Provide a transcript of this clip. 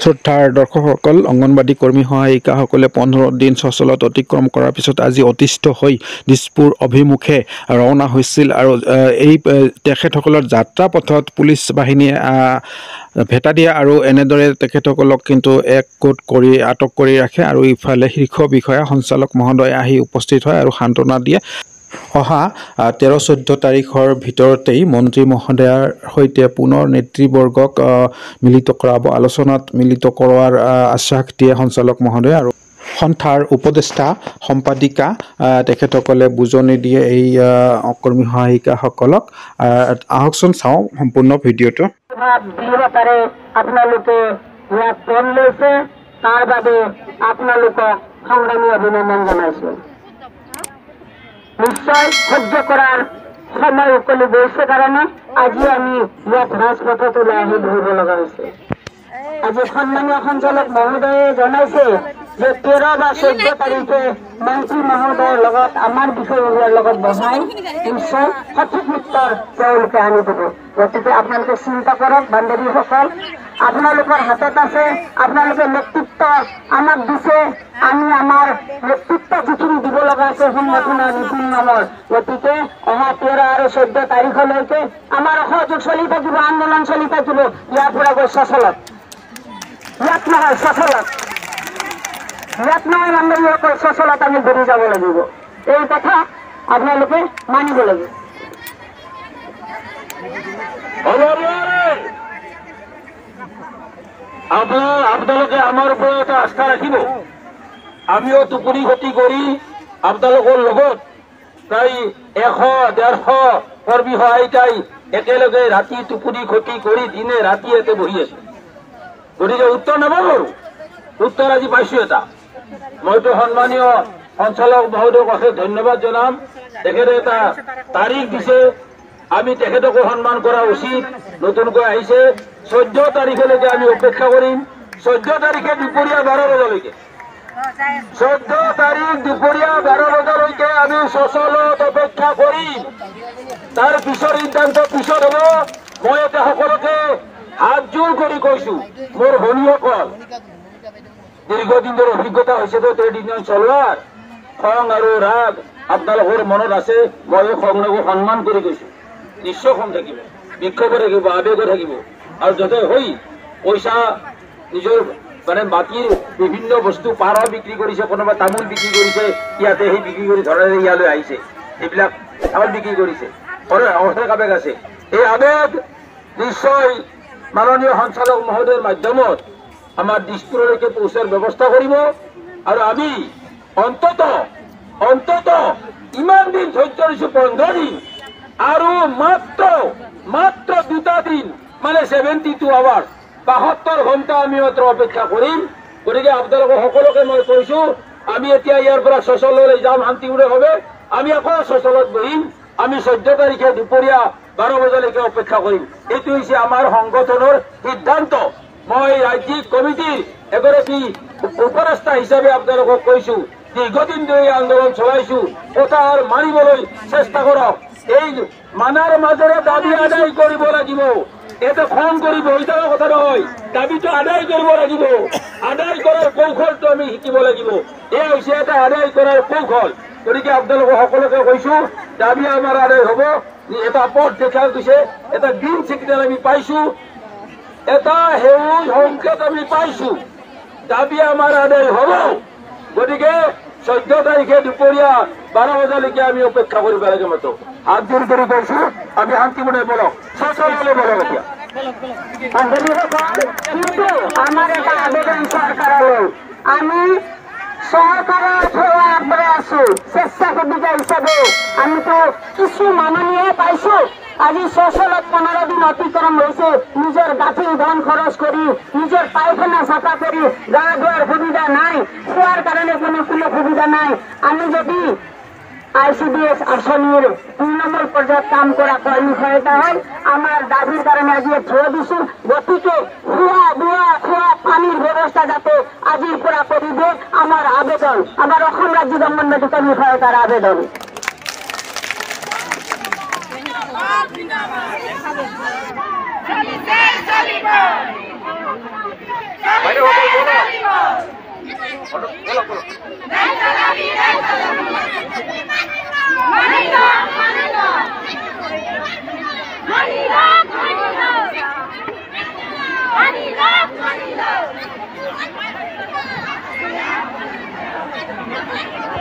শ্ৰদ্ধাৰ দৰ্শকসকল, অংগনবাড়ী কৰ্মী সহায়িকাসকলে 15 দিন সচলত অতিক্ৰম কৰাৰ পিছত আজি অতিষ্ঠ হৈ দিছপুৰ অভিমুখে ৰাওনা হৈছিল আৰু এই তেখেতসকলৰ যাত্ৰা পথত পুলিচ বাহিনীয়ে ভেটা দিয়ে আৰু এনেদৰে তেখেতসকলক কিন্তু একগোট কৰি আটক কৰি ৰাখে আৰু ইফালে শীৰ্ষ বিষয়া সঞ্চালক মহোদয় আহি উপস্থিত হয় আৰু সান্ত্বনা দিয়ে। অহা 13-14 তাৰিখৰ ভিতৰতেই মন্ত্ৰী মহোদয়াৰ সৈতে পুনৰ নেতৃবৰ্গক মিলিত কৰাব, আলোচনাত মিলিত কৰোৱাৰ আশ্বাস দিয়ে সঞ্চালক মহোদয় আৰু সন্থাৰ উপদেষ্টা সম্পাদিকা তেখেতসকলে বুজনি দিয়ে এই কৰ্মী সহায়িকাসকলক। আহকচোন চাওঁ সম্পূৰ্ণ ভিডিঅ'টো। দৃঢ়তাৰে আপোনালোকে ইয়াত পণ লৈছে, তাৰ বাবে আপোনালোকক সংগ্ৰামী অভিনন্দন জনাইছো। নিশ্চয় সহ্য কৰাৰ সময় উকলি গৈছে কাৰণে আজি আমি ইয়াত ৰাজপথত ওলাই আহি বহিব লগা হৈছে। আজি সন্মানীয় সঞ্চালক মহোদয়ে জনাইছে যে 13 বা 14 তাৰিখে মন্ত্ৰী মহোদয়ৰ লগত আমাৰ বিষয়ববীয়াৰ লগত বহাই নিশ্চয় সঠিক উত্তৰ তেওঁলোকে আনি দিব। গতিকে আপোনালোকে চিন্তা কৰক বান্ধৱীসকল, আপোনালোকৰ হাতত আছে, আপোনালোকে নেতৃত্ব আমাক দিছে, আমি আমাৰ নেতৃত্ব যিখিনি দিব লগা আছে সংগঠনৰ নীতি নিয়মৰ। গতিকে অহা 13 আৰু 14 তাৰিখলৈকে আমাৰ অসহযোগ চলি থাকিব, আন্দোলন চলি থাকিব। ইয়াৰ পৰা গৈ সচলত, ইয়াত নহয় সচলত, ইয়াত নহয় বান্ধৱীসকল, সচলত আমি ঘূৰি যাব লাগিব। এই কথা আপোনালোকে মানিব লাগিব। আপোনালোকে আমাৰ ওপৰত এটা আস্থা ৰাখিব। আমিও টোপনি ক্ষতি কৰি আপোনালোকৰ লগত প্ৰায় 100-150 কৰ্মী সহায়িকাই একেলগে ৰাতি টোপনি ক্ষতি কৰি দিনে ৰাতি ইয়াতে বহি আছো। গতিকে উত্তৰ নাপাব আৰু উত্তৰ আজি পাইছো এটা। মইতো সন্মানীয় সঞ্চালক মহোদয়ক অশেষ ধন্যবাদ জনাম। তেখেতে এটা তাৰিখ দিছে, আমি তেখেতকো সন্মান কৰা উচিত। নতুনকৈ আহিছে, 14 তাৰিখলৈকে আমি অপেক্ষা কৰিম। 14 তাৰিখে দুপৰীয়া 12 বজালৈকে, 14 তাৰিখ দুপৰীয়া 12 বজালৈকে আমি সচলত অপেক্ষা কৰিম। তাৰ পিছৰ সিদ্ধান্ত পিছত হ'ব। মই এতিয়া সকলোকে হাত জোৰ কৰি কৈছো, মোৰ ভনীসকল, দীৰ্ঘদিন ধৰি অভিজ্ঞতা হৈছে তো ট্ৰেড ইউনিয়ন চলোৱাৰ, খং আৰু ৰাগ আপোনালোকৰ মনত আছে। মই খং ৰাগক সন্মান কৰি কৈছো, নিশ্চয় খং থাকিব, বিক্ষোভো থাকিব, আৱেগো থাকিব। আৰু য'তে হৈ পইচা নিজৰ মানে মাটিৰ বিভিন্ন বস্তু পাৰ বিক্ৰী কৰিছে, কোনোবা তামোল বিক্ৰী কৰিছে, ইয়াতে সেই বিক্ৰী কৰি ধৰণেৰে ইয়ালৈ আহিছে, এইবিলাক চাউল বিক্ৰী কৰিছে, অশেষ আৱেগ আছে। এই আৱেগ নিশ্চয় মাননীয় সঞ্চালক মহোদয়ৰ মাধ্যমত আমাৰ দিছপুৰলৈকে পৌঁছাৰ ব্যৱস্থা কৰিব। আৰু আমি অন্তত অন্তত ইমান দিন ধৈৰ্য দিছো, 15 দিন, আৰু মাত্ৰ মাত্ৰ 2টা দিন, মানে 72 আৱাৰ্ছ, 72 ঘণ্টা আমি মাত্ৰ অপেক্ষা কৰিম। গতিকে আপোনালোকক সকলোকে মই কৈছো, আমি এতিয়া ইয়াৰ পৰা সচললৈ যাম শান্তিপূৰ্ণভাৱে। আমি আকৌ সচলত বহিম। আমি 14 তাৰিখে দুপৰীয়া 12 বজালৈকে অপেক্ষা কৰিম। এইটো হৈছে আমাৰ সংগঠনৰ সিদ্ধান্ত। মই ৰাজ্যিক কমিটিৰ এগৰাকী উপদেষ্টা হিচাপে আপোনালোকক কৈছো, দীৰ্ঘদিন ধৰি আন্দোলন চলাইছো, কথা মানিবলৈ চেষ্টা কৰক। এই মানাৰ মাজেৰে দাবী আদায় কৰিব লাগিব। এটা খং কৰি বহি থকা কথা নহয়, দাবীটো আদায় কৰিব লাগিব। আদায় কৰাৰ কৌশলটো আমি শিকিব লাগিব। এয়া হৈছে এটা আদায় কৰাৰ কৌশল। গতিকে আপোনালোকক সকলোকে কৈছো, দাবী আমাৰ আদায় হ'ব। এটা পথ দেখা গৈছে, এটা গ্ৰীণ চিগনেল আমি পাইছো, এটা সেউজ সংকেত আমি পাইছো, দাবী আমাৰ আদায় হ'ব। গতিকে 14 তাৰিখে দুপৰীয়া 12 বজালৈকে আমি অপেক্ষা কৰিব লাগে। মাত্ৰ হাত জোৰ কৰি কৈছো, আমি শান্তিপূৰ্ণে বলক, সচললৈ বলক। এতিয়া কিন্তু আমাৰ এটা আবেদন চৰকাৰলৈ, আমি চৰকাৰৰ সেৱা আগবঢ়াই আছো স্বেচ্ছাসেৱিকা হিচাপে। আমিতো কিছু মাননীয় পাইছো। আজি সচলত 15 দিন অতিক্ৰম হৈছে, নিজৰ গাঁঠিৰ ধন খৰচ কৰি, নিজৰ পায়খানা চাফা কৰি, গা ধোৱাৰ সুবিধা নাই, খোৱাৰ কাৰণে কোনো কোনো সুবিধা নাই। আমি যদি আইসিডিএস আঁচনিৰ তৃণমূল পৰ্যায়ত কাম কৰা কৰ্মী সহায়তা হয়, আমাৰ দাবীৰ কাৰণে আজি থিয় দিছো। গতিকে খোৱা বোৱা, খোৱা পানীৰ ব্যৱস্থা যাতে আজিৰ পৰা কৰি দিয়ে, আমাৰ আবেদন, আমাৰ অসম ৰাজ্যিক অংগনবাড়ী কৰ্মী সহায়তাৰ আবেদন। বাইদেউ। বলক বলক।